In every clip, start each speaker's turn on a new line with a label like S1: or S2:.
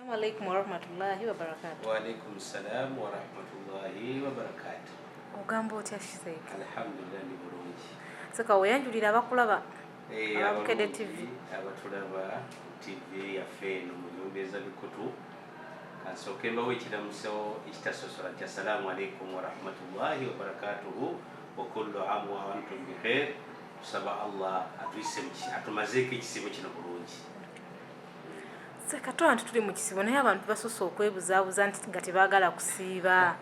S1: Assalamu alaikum warahmatullahi wabarakatuh.
S2: Wa alaikum salam wa rahmatullahi wa barakatuh.
S1: Ogamba otya Sheikh?
S2: Alhamdulillah, ndi bulungi.
S1: Seka weyanjulira abakulaba. Ababukedde
S2: abalungi
S1: TV.
S2: Abatulaba TV yaffe eno mu nyumba bikutu. Kansooke mbawo ekiramuso ekitasosola nti assalamu alaikum warahmatullahi wabarakatuhu wa kullu amu wa antum bikhair. Tusaba Allah atuyise atumazeeko ekisibo kino bulungi.
S1: Seka tola nti tuli mu kisibo, naye abantu basusse okwebuzaabuza nti nga tebaagala kusiiba.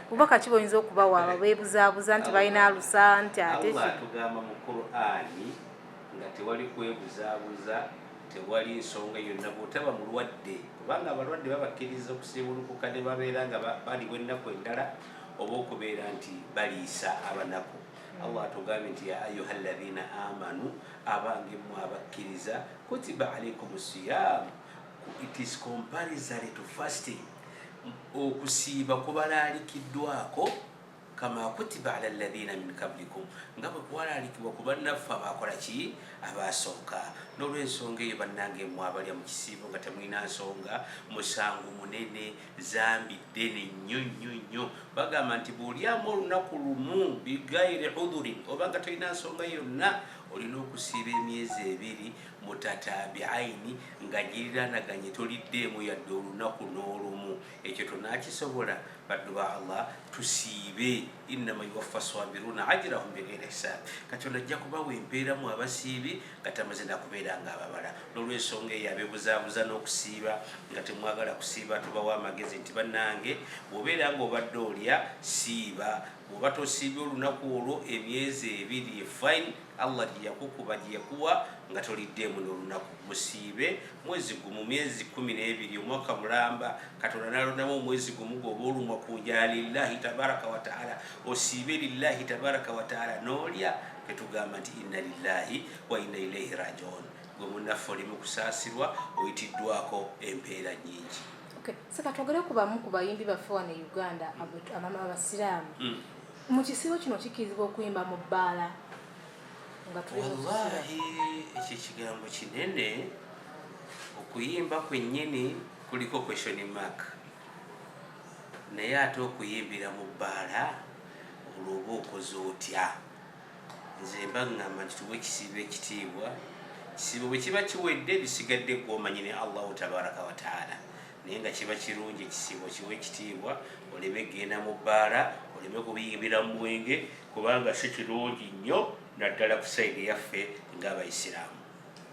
S1: Bubaka ki bw'oyinza okubawa abo beebuzaabuza nti balina alusa nti ate
S2: Allah atugamba mu Qur'ani nga tewali kwebuzaabuza, tewali nsonga yonna bw'otaba mulwadde, kubanga abalwadde babakkiriza okusiibulukuka ne babeera nga baliwo ennaku endala oba okubeera nti baliisa abanaku. Allah atugambye nti ya ayuha alladhina amanu, abange mmwe abakkiriza, kutiba alaikum siyam, it is compulsory to fasting, okusiiba kubalaalikiddwako, kama kutiba ala alladhina min kablikum, nga bwe kwalaalikibwa ku bannaffe abakola ki, abasooka. N'olwensonga eyo, bannange mmwe abalya mu kisiibo nga temulina nsonga, musango munene, zambi ddene nnyo nnyo nnyo. Bagamba nti bw'olyamu olunaku lumu bigaire udhurin, oba nga tolina nsonga yonna, olina okusiiba emyezi 2 mutatabiaini, nga giriranaganyi, toliddeemu yadde olunaku n'olumu. Ekyo tonakisobola. Baddu ba Allah, tusiibe. Innama yuwaffa sabiruna ajrahum bighairi hisab. Katonda ajja kubawa empeeramu abasiibi nga tamaze nakubeera nga ababala. N'olwensonga eyo, abebuzaabuza n'okusiiba nga temwagala kusiiba, tubawa amagezi nti bannange, bw'obeera nga obadde olya, siiba. Bw'oba tosiibye olunaku olwo, emyezi 2 fine Allah gye yakukuba, gye yakuwa nga toliddeemu n'olunaku. Musiibe mwezi gumu, myezi 12, omwaka mulamba, Katonda n'alondamu omwezi gumu gwoba olumwa ku njala lillahi tabaraka wataala, osiibe lillahi tabaraka wataala. N'olya, tetugamba nti inna lillahi wa inna ilaihi rajiun. Gwe munnaffe olimu kusaasirwa, oyitiddwako empeera nnyingi.
S1: Okay. Seka twogere ku bamu ku bayimbi baffe wano e Uganda, abamama abasiraamu. Mu kisiibo kino kikkirizibwa okuyimba mu bbaala nga tuli mu kisiibo?
S2: Wallahi, ekyo ekigambo kinene. Okuyimba kwennyini kuliko question mark, naye ate okuyimbira mu bbaala, olwo oba okoze otya? Nze mba ŋŋamba nti tuwe ekisiibo ekitiibwa. Kisiibo bwe kiba kiwedde, bisigadde gwomanyi ne Allahu tabaraka wataala, naye nga kiba kirungi ekisiibo kiwe ekitiibwa, oleme genda mu bbaala, oleme kubiyimbira mu mwenge, kubanga si kirungi nnyo, naddala ku side yaffe ng'abayisiraamu.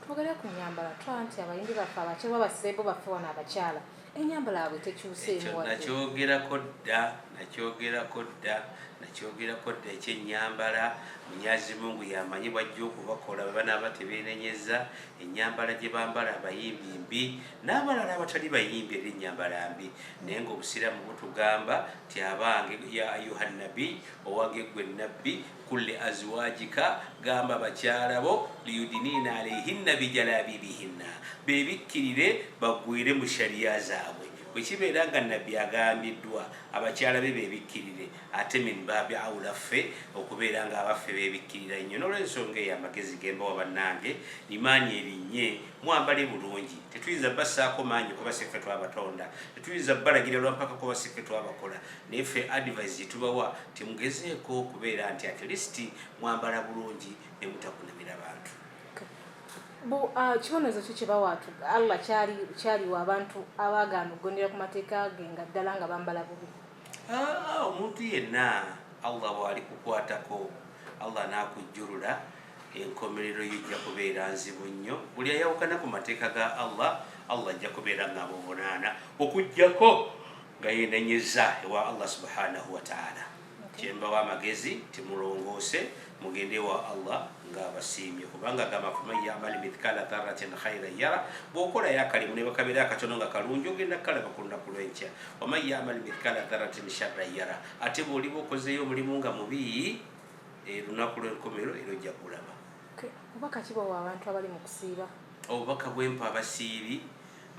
S1: Twogere ku nyambala. Twala nti abayimbi baffe abakyala, abasireebo baffe wano abakyala, enyambala yaabwe tekyuseemu
S2: Ekyo
S1: wadde.
S2: Nakyogerako dda, nakyogerako dda, nakyogerako dda ekyenyambala. Munyazi Mungu yamanyi bwajja okubakola bwe banaaba tebeenenyeza. Enyambala gye bambala abayimbi mbi, n'abalala abatali bayimbi era enyambala mbi, naye nga obusiraamu butugamba ti abange, ya ayuha nabi, owange gwe nabbi, kulli azwajika, gamba bakyala bo, liyudiniina alaihinna bijalabibihinna, bebikkirire bagwire mu shariya zaabwe. Bwe kibeera nga nabbi agambiddwa abakyala be bebikkirire, ate min baabi aula ffe okubeera nga abaffe bebikkirira nnyo. N'olwensonga eyo, amagezi gembawa bannange, limaanyi erinnye, mwambale bulungi. Tetuyinza bassaako maanyi kuba si ffe twabatonda, tetuyinza balagira lwampaka kuba si ffe twabakola, naye ffe advice gyetubawa timugezeeko okubeera nti at least mwambala bulungi ne mutakunamira bantu.
S1: Kibonerezo ki kyebawa Allah kyaliwa abantu abaagaana okugondera ku mateeka ge, nga ddala nga bambala bubi?
S2: Ah, omuntu yenna Allah bw'ali kukwatako, Allah n'akujjulula, enkomerero yo ejja kubeera nzibu nnyo. Buli ayawukana ku mateeka ga Allah, Allah ajja kubeera nga amuvunaana, okugjako nga yenenyeza ewa Allah subhanahu wataala. Kyembawa amagezi, timulongoose, mugende ewa Allah ng'abasiimye, kubanga agamba faman yamal mithkala dharratin khairan yara. Bw'okolayo akalimu ne bakabeera akatono nga kalungi, ogenda kukalaba ku lunaku lw'enkya. Waman yamal mithkala dharratin sharran yara. Ate bw'oliba okozeeyo omulimu nga mubi, lunaku lw'enkomero era ojja kulaba.
S1: Okay. Obubaka ki bwawa abantu abali mu kusiiba?
S2: Obubaka bwempa abasiibi,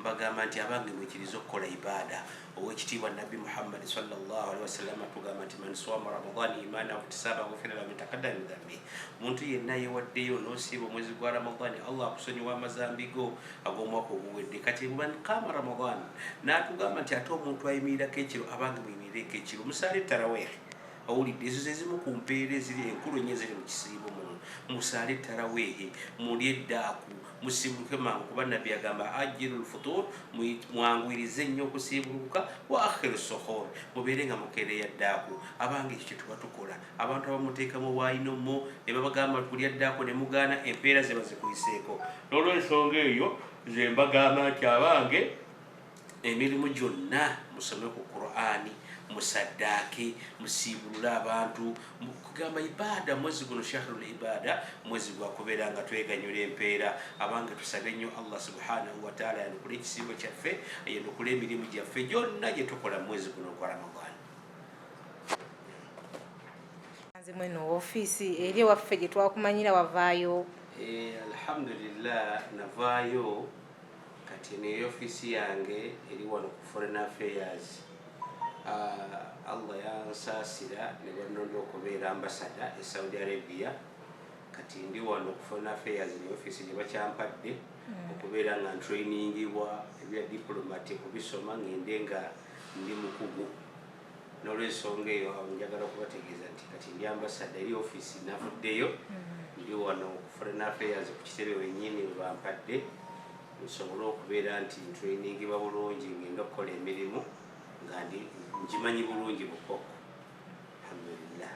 S2: Mbagamba nti abange mwikirize okukola ibaada. Owekitiibwa Nabbi Muhammadi sallallahu alaihi wasallam atugamba nti man swama Ramadani imana wahtisaba ghufira lahu taqaddama min dhanbi, omuntu yenna yewaddeyo n'osiiba omwezi gwa Ramadani, Allah akusonyiwa amazambi go ag'omwaka oguwedde. Kati man qama Ramadan, n'atugamba nti ate omuntu ayimirirako ekiro, abange muyimirireko ekiro, musaale taraweeh. Owulidde, ezo zezimu ku mpeera eziri enkulu ennyo eziri mu kisiibo muno. Musaale taraweehe, mulye eddaaku, musiibuluke mangu, kuba Nabbi agamba ajiru lfutur, mwanguyirize nnyo okusiibulukuka, wa akhiru suhur, mubeere nga mukeereya ddaaku. Abange ekyo kyetuba tukola. Abantu abamuteekamu bwayinomo ne babagamba kulya ddaako ne mugaana, empeera ziba zikuyiseeko. N'olwensonga eyo nze mbagamba nti abange emirimu gyonna musome ku Qur'ani, musaddaake, musiibulule abantu, kugamba ibaada. Mwezi guno shahrul ibaada, mwezi gwakubeera nga tweganyula empeera. Abange tusabe nnyo Allah subhanahu wataala yanukule ekisiibo kyaffe, yanukule emirimu gyaffe gyonna gye tukola mu mwezi guno ogwa Ramadan.
S1: Nze mweno ofiisi eri ewaffe gye twakumanyira wavaayo?
S2: Alhamdulillah, navaayo. Kati neyo ofiisi yange eri wano ku Foreign Affairs. Allah yansaasira ne bannonda okubeera ambasada e Saudi Arabia. Kati ndi wano ku Foreign Affairs, ne ofiisi gye bakyampadde okubeera nga ntrainingibwa ebya diplomat, kubisoma ngende nga ndi mukugu. N'olwensonga eyo njagala okubategeeza nti kati ndi ambasada eri ofiisi, navuddeyo, ndi wano ku Foreign Affairs ku kitebe wennyini we bampadde, nsobole okubeera nti ntrainingibwa bulungi, ngenda okukola emirimu nga ndi ngimanyi bulungi bukoko. Alhamdulillah.